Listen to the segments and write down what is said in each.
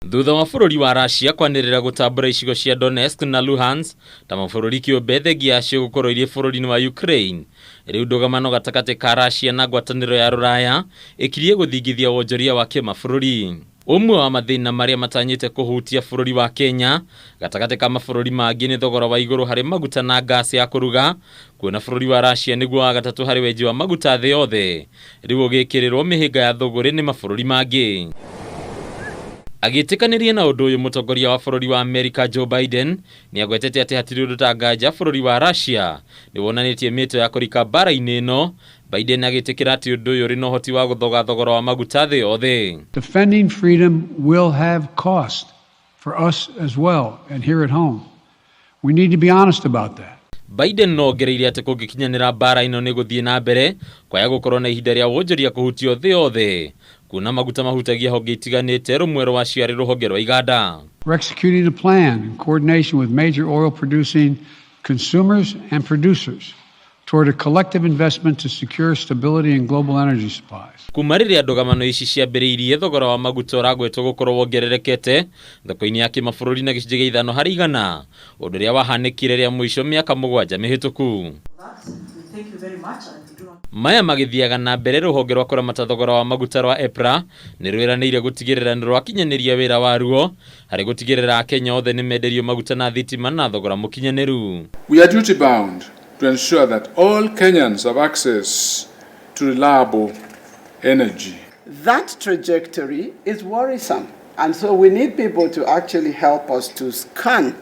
Thutha wa bũrũri wa Russia kwanĩrĩra gũtambũra icigo cia Donetsk na Luhansk ta mabũrũri kĩũmbe thengia yacio gũkorwo irĩ bũrũri-inĩ wa Ukraine, rĩu ndũgamano gatagatĩ ka Russia na ngwatanĩro ya Rũraya ĩkirie gũthingithia wonjoria wa kĩmabũrũri. Ũmwe wa mathĩna marĩa matanyĩte kũhutia bũrũri wa Kenya gatagatĩ ka mabũrũri mangĩ nĩ thogora wa igũrũ harĩ maguta na gas ya kũruga, kuona bũrũri wa Russia nĩguo wa gatatũ harĩ wenji wa maguta thĩ yothe, rĩu ũgĩkĩrĩrwo mĩhĩnga ya thũgũrĩ nĩ mabũrũri mangĩ. Agĩtĩkanĩria na ũndũ ũyũ, mũtongoria wa bũrũri wa Amerika Joe Biden nĩ agwetete atĩ hatirĩ ũndũ ta nganja bũrũri wa Russia nĩ wonanĩtie mĩto ya kũrika mbara-inĩ ĩno, Biden agĩtĩkĩra atĩ ũndũ ũyũ ũrĩ na ũhoti wa gũthoga thogora wa maguta thĩ yothe. Defending freedom will have cost for us as well and here at home. We need to be honest about that. Biden no ongereire atĩ kũngĩkinyanĩra mbara ĩno nĩ gũthiĩ na mbere kwaya gũkorwo na ihinda rĩa wonjoria kũhutio thĩ yothe, kuona maguta mahutagia honge itiganĩte, rũmwe rwacio arĩ rũhonge rwa iganda. We're executing a plan in coordination with major oil producing consumers and producers toward a collective investment to secure stability in global energy supplies. Kuma rĩrĩa ndũgamano ici ciambĩrĩirie, thogora wa maguta ũragwetwo gũkorwo wongererekete thoko-inĩ ya kĩmabũrũri na 5% ũndũ ũrĩa wahanĩkire rĩa mũico mĩaka 7 mĩhĩtũku. Maya magĩthiaga na mbere, rũhonge rwa kũramata thogora wa maguta rwa EPRA nĩ rwĩranĩire gũtigĩrĩra nĩ rwakinyanĩria wĩra waruo harĩ gũtigĩrĩra Akenya othe nĩ menderio maguta na thitima na thogora mũkinyanĩru. We are duty bound to ensure that all Kenyans have access to reliable energy. That trajectory is worrisome. And so we need people to actually help us to scan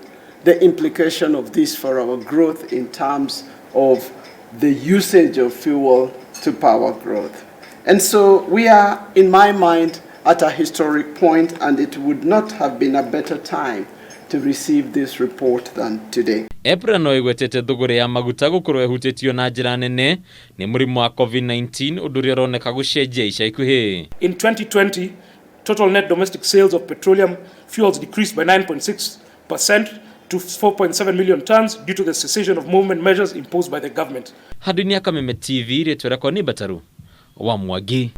the implication of this for our growth in terms of the usage of fuel to power growth. And so we are, in my mind, at a historic point, and it would not have been a better time to receive this report than today. EPRA no ĩgwetete thũgũrĩ ya maguta gũkorwo ĩhutĩtio na njĩra nene nĩ mũrimũ wa COVID-19, ũndũ ũrĩa ũroneka gũcenjia ica ikuhĩ. In 2020, total net domestic sales of petroleum fuels decreased by 9.6% to 4.7 million tons due to the cessation of movement measures imposed by the government. Handũ-inĩ ya Kameme TV, rĩtwa rĩakwa nĩ Mbataru wa Mwangi.